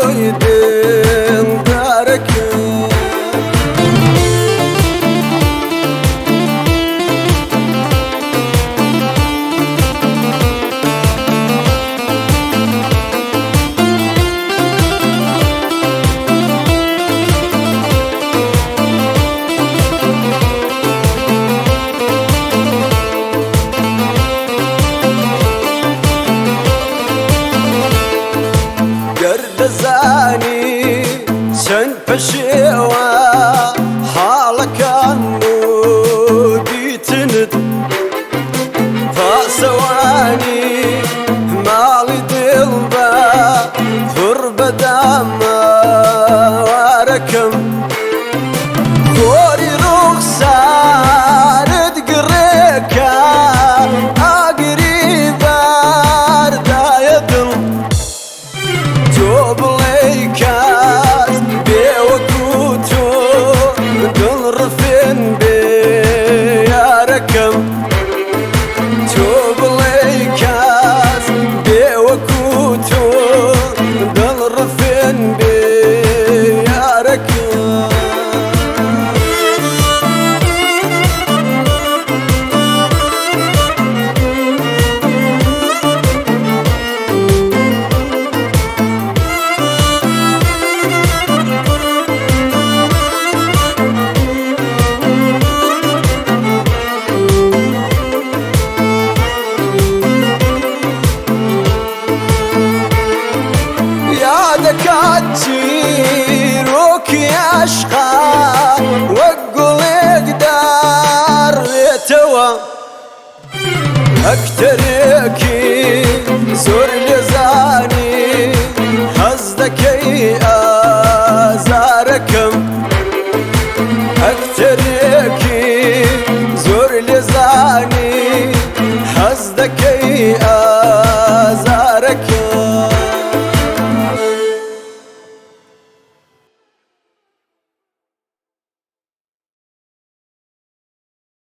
تۆی دڵدارەکەم. گەر دەزانی چەند پەشێوە حاڵەکان و دیتنت، پاسەوانی ماڵی دڵ بە پڕ بەدامەوارەکەم. خۆری ڕوخسارت گڕێکە ئاگری بەردایە دڵ، تۆ بڵێی کەس بێ وەکو تۆ دڵڕفێن بێ یارەکەم، تۆ بڵێی کەس بێ وەکو تۆ دڵڕفێن بێ یارەکەم. یادەکات چیرۆکی عەشقا وەک گوڵێک داڕێتەوە، ئەکتەرێکی زۆر لێزانی حەز دەکەی ئازارەکەم، ئەکتەرێکی زۆر لێزانی حەز دەکەی.